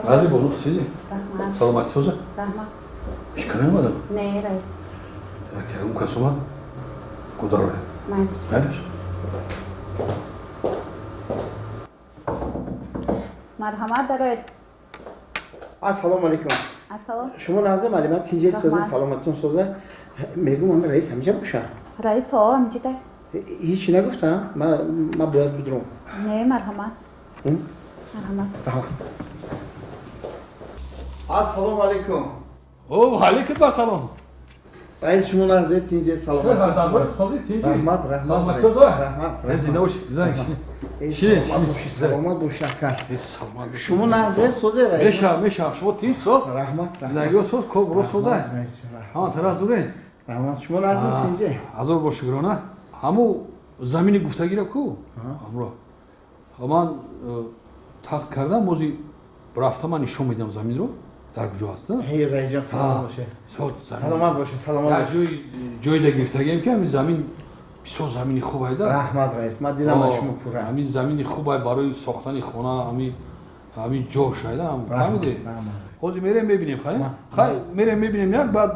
Рази бону сиди? Раҳмат. Саломатӣ соза? Раҳмат. Ҳеч омадам? Не, раис. Ягон кас омад? Кудароя. Майлиш. Майлиш? Марҳамат, дароед. Ассалому алайкум. Ассалом. Шумо нағзе, маълима, тинҷе соза, Раҳмат. Саломатон соза. Мегум, ами раис ҳамҷа боша? Раис ҳо, ҳамҷида. Ҳичи нагуфта? Ма бояд бидурам. Не, марҳамат. Марҳамат. Раҳмат. Ассалому алайкум. О, алейкум ассалом. Раис, шумо нағзе, тинҷе, саломатон. Раҳмат, раҳмат. Раҳмат. Зинда бошӣ, зинда. Саломат бошӣ, саломат бошӣ, ака. Шумо нағзе, созе, раис? Мешавам, мешавам. Шумо тинҷ соз? Раҳмат, раҳмат. Зиндагиҳо соз, кор буро соза? Ҳама тараф зуре? Раҳмат, шумо нағзе, тинҷе? Ҳазор бор шукрона. Ҳаму замини гуфтагиро ку? Ҳамро. Ман тахт кардам, бози рафта ман нишон медиҳам заминро. Дар куҷо ҳаст? Эй, раисҷон, саломат бошед. Саломат бошед, саломат бошед. Ҷойда гирифтагием ки ҳамин замин бисёр замини хуб айда. Раҳмат, раис, ман дилам аз шумо пурра. Ҳамин замини хуб ай барои сохтани хона, ҳамин ҷош айда, фаҳмидӣ? Ҳозир мерем мебинем, хай? Хай, мерем мебинем як, баъд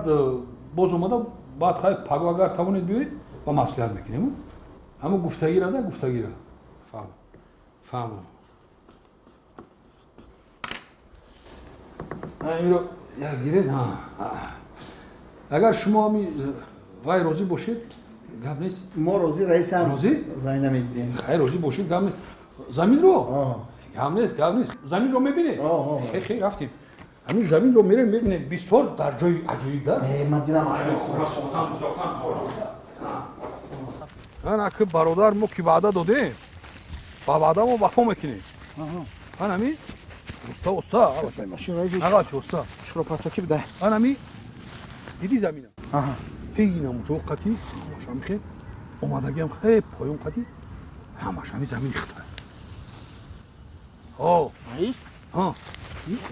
боз омада, баъд хай паго агар тавонед биёед ва маслиҳат мекунем. Ҳамун гуфтагира да, гуфтагира. Фаҳм. Фаҳм. Инро як гиред, агар шумо ҳами вай розӣ бошед, гап нест. Мо розӣ, раисам. Розӣ? Замина медиҳем. Хай, розӣ бошед, гап нест. Заминро? Гап нест, гап нест. Заминро мебинед? Хе, хе, рафтем. Ҳамин заминро мерем мебинед, бисёр дар ҷои аҷоиб да. Ман дилам хона сохтан, сохтан. Ана ки бародар, мо ки ваъда додем, ба ваъда мо вафо мекунем. Ан ҳамин уста, уста. Ага, уста. Чиро пастаки бидай? Ан ҳамин диди замина. Ҳейнам ҷо қати, ҳамаш ҳами хел омадагиам хе поён қати, ҳамаш ҳами замини хита. О, раис? Ҳа.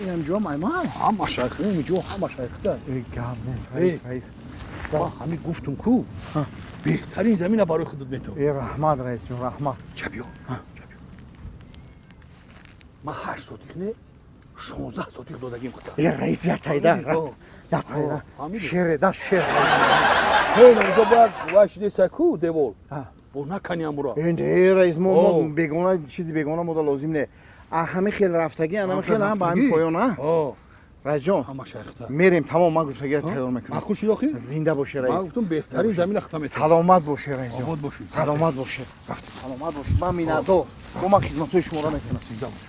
Инам ҷо майман? Ҳамаш ин ҷо ҳамаш хита. Гап нест, раис, раис. Ман ҳамин гуфтум ку, беҳтарин замина барои худат метавон. Э, раҳмат, раисҷон, раҳмат. Ча биё, ча биё. Ман 8 сотих не, 16 сотих додагим хита. Э, раис, як тайда, як тайда. Шере, да, шер. Ҳей, инҷо бояд вай шидеса ку девол. Бо накани амура. Э, не, раис, мо бегона, чизи бегона мода лозим не. А ҳами хел рафтагӣ, ана хел ҳам ба ҳами поён, а? Раисҷон, мерем, тамом, ман гуфтагиро тайёр мекунам. Махуш шуд охи? Зинда бошӣ, раис. Ман гуфтам беҳтарин замина хита метавон. Саломат бошӣ, раисҷон. Обод бошӣ. Саломат бошӣ. Саломат бошӣ. Ман миннатдор. Бо ман хизматҳои шуморо мекунам. Зинда бошӣ.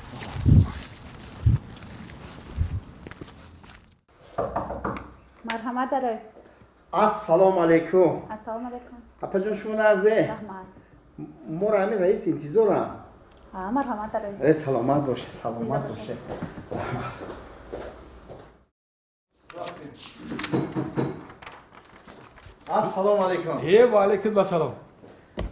Марҳамат, дароед. Ассалому алайкум. Ассалому алайкум. Апаҷон, шумо нағзе? Раҳмат. Моро ҳамин раис интизорам. Марҳамат, дароед. Э, саломат бошед, саломат бошед. Раҳмат. Ассалому алайкум. Э, ва алайкум ассалом.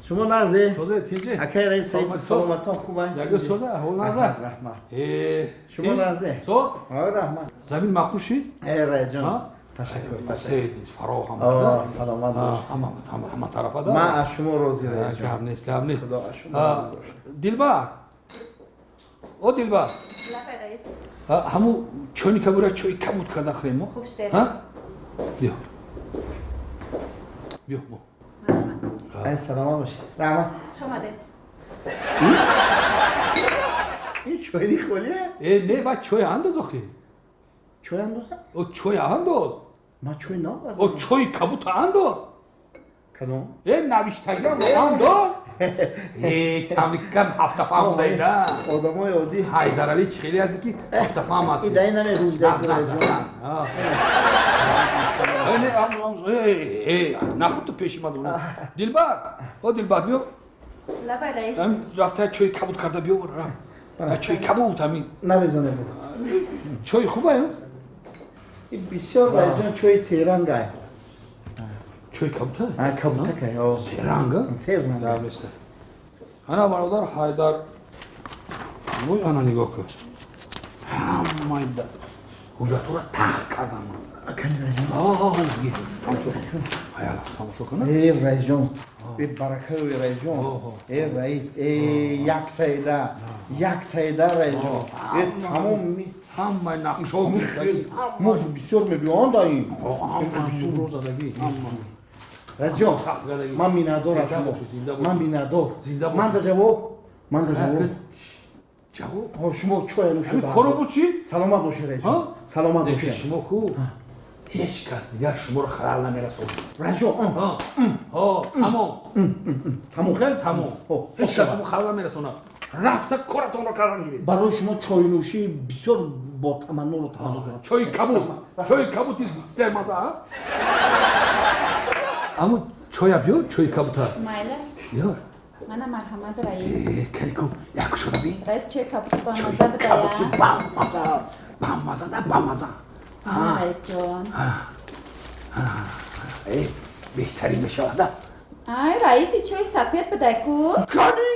Шумо нағзе? Созе, тинҷе? Акай раис, саломатон хубанд? Ягӯ соза, ҳол нағза? Раҳмат. Э, шумо нағзе? Соз? Раҳмат. Замин маъқул шид? Э, раисҷон. Ташаккур, ташаккур. Фароҳам. Саломат бош. Ҳама, ҳама, ҳама тарафа да. Ман аз шумо розӣ, раисҷон. Гап нест, гап нест. Худо аз шумо розӣ бошад. Дилбар. О, Дилбар. Лабай, раис. Ҳаму чойни кабура чой кабуд карда хӯрем мо? Хуб шуд, раис. Биё. Биё, мо. Ай, саломат бошед. Раҳмат. Хуш омадед. Ин чойни холия? Э, не, ба чой андоз охи. Чой андозам? О, чой андоз. Ман чой наовардам. О, чойи кабута андоз. Кадом? Э, навиштагиам андоз. Э, тамрикам ҳафтафаҳм будаида. Одамои оддӣ. Ҳайдаралӣ чӣ хеле аст ки ҳафтафаҳм аст. Идаи намерӯзда, раисҷон. Нахуд ту пеши ман. Дилбар, о Дилбар, биё. Лабай, раис. Рафта чойи кабуд карда биё. Чойи кабуд ҳамин. Нарезане буд. Чойи хуб аст? Бисёр, раисҷон, чойи серанг ай. Чой кабута? А, кабутакай, о. Серанг? Серанг. Да, нест. Ана бародар Ҳайдар. Ой, ана нигоҳ кун. Ҳамаи ҳуҷҷатҳоро тахт кардам. Акани раисҷон. Тамошо кун. Аяла, тамошо кун. Э, раисҷон, э, баракаи раисҷон. Э, раис, э, яктаида, яктаида, раисҷон. Э, тамоми Ҳамаи нақшҳо гуфтагӣ. Мо бисёр мебиён да ин. Ҳама бисёр задагӣ. Ҳама. Раисҷон, ман миннатдор аз шумо. Ман миннатдор. Ман да ҷавоб, ман да ҷавоб. Ҷавоб? Шумо чой нӯшед. Коро буд чӣ? Саломат бошед, раисҷон. Саломат бошед. Шумо ку ҳеҷ кас дигар шуморо халал намерасонад. Раисҷон, тамом. Тамом. Хеле тамом. Ҳеҷ кас шумо халал намерасонад. Рафта коратонро кардан гиред. Барои шумо чойнӯшӣ бисёр бо таманноро таманно дорам. Чойи кабуд. Чойи кабути сермаза, а? Аммо чоя биё, чойи кабута. Майлаш. Биё. Мана марҳамат, раис. Калику, як шуда бин. Раис, чойи кабути бамаза будая. Кабути бамаза. Бамаза да бамаза. Раисҷон. Беҳтарин мешавад, да? Ай, раиси, чойи сафед будай ку? Кани!